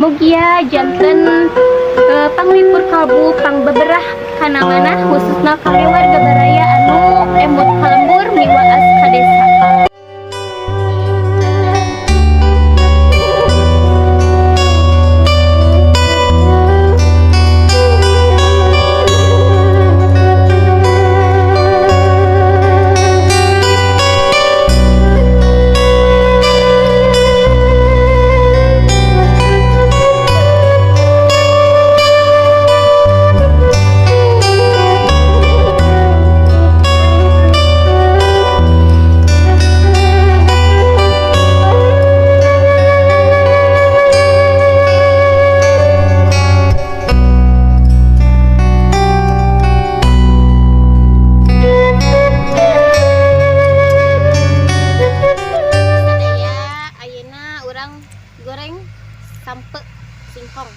Mugia janten panglipur kalbu, pangbeberah kana manah, khususna kangge warga baraya anu emut ka lembur miwaas ka desa. Sadaya, ayeuna urang goreng sampeu singkong.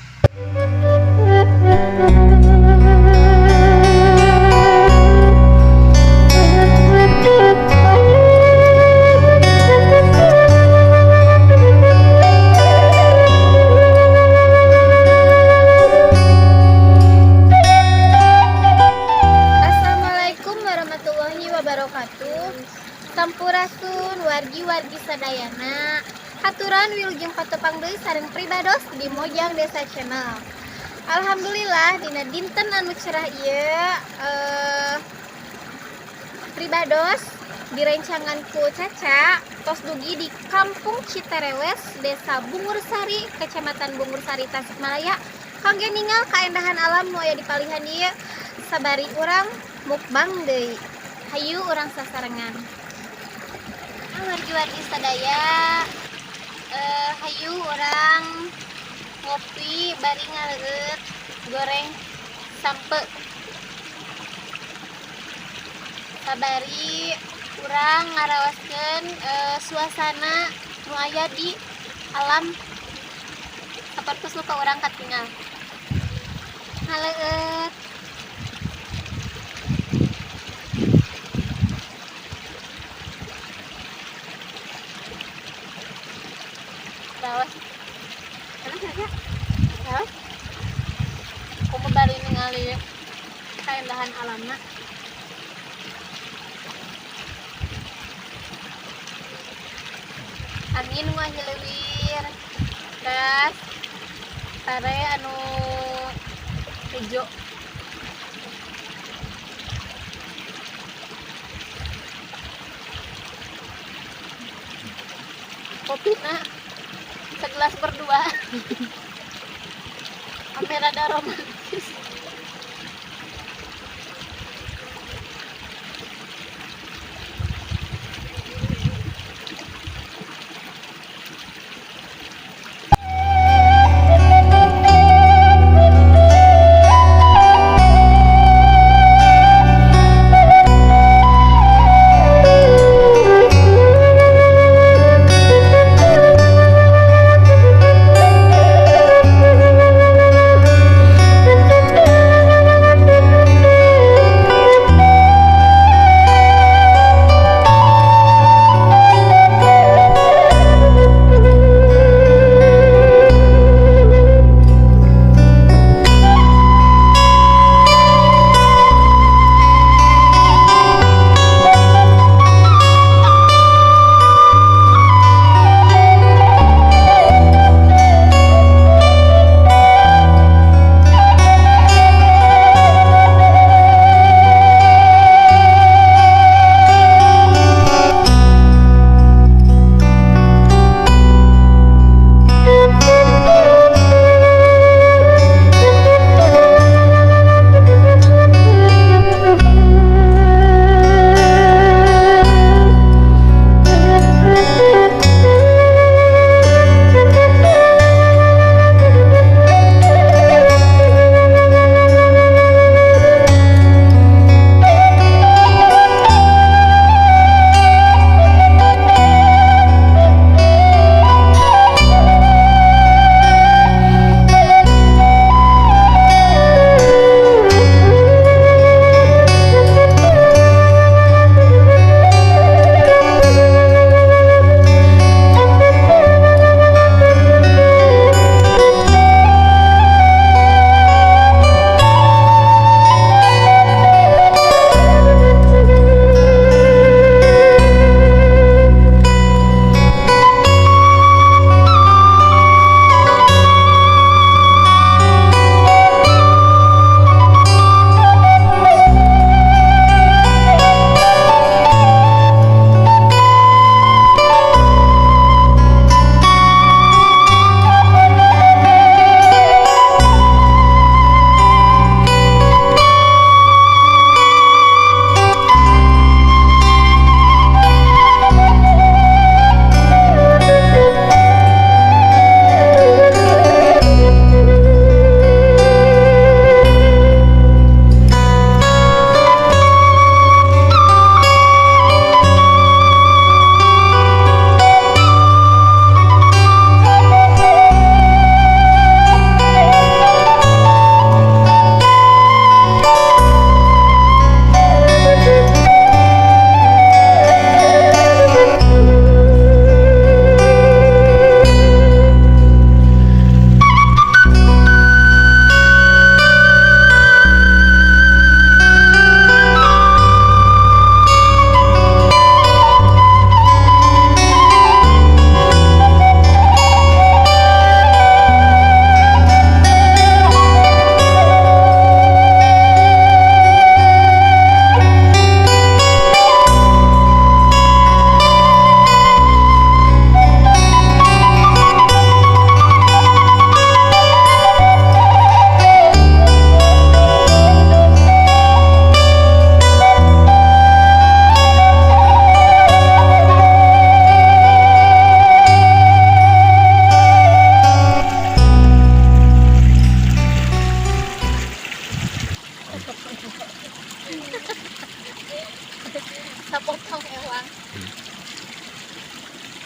Assalamualaikum warahmatullahi wabarakatuh. Sampurasun wargi-wargi sadayana. Haturan wilujeng patepang deui sareng pribados di Mojang Desa Channel. Alhamdulillah, dina dinten anu cerah ieu pribados direncangan ku Caca tos dugi di Kampung Citerewes, Desa Bungursari, Kecamatan Bungursari, Tasikmalaya, kangge ningal kaendahan alam nu aya di palihan ieu sabari urang mukbang deui. Hayu urang sasarengan. Nah, wargi-wargi sadaya, hayu urang ngopi bari ngaleueut goreng sampeu. Sabari urang ngaraoskeun suasana nu aya di alam sapertos nu ka urang katingal. Ngaleueut. Raos. Enak ya? Raos. Kumaha bari ningali kaendahan alamna? Angin ngahileuwir. Terus pare anu hejo. Kopina segelas berdua. Ame rada romantis. Sapotong ewang.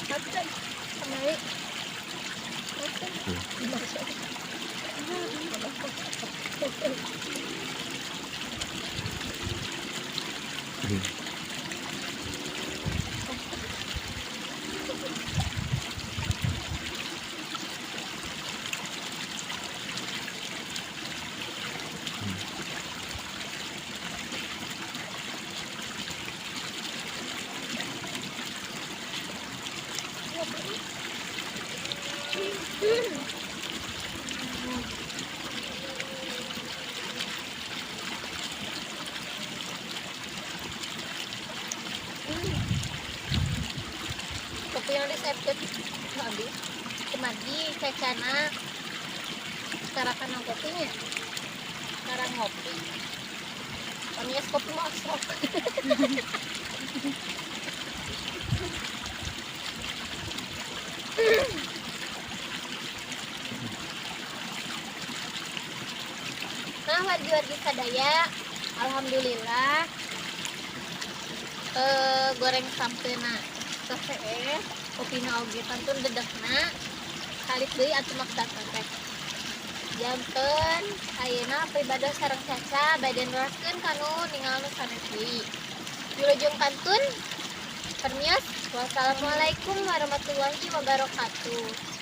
Kamari. Kopi yang resepted abi kemagi cacana sekarang kopinya sekarang ngopi pamias kopi masuk. Nah, wargi-wargi sadaya, alhamdulillah goreng sampena tos kopina oge kantun dedehna salip deui atuh maksudna teh. Janten ayeuna pribados sareng Caca bade neraskeun kanu ningal nu sanes deui. Wilujeng kantun, permios. Wassalamualaikum warahmatullahi wabarakatuh.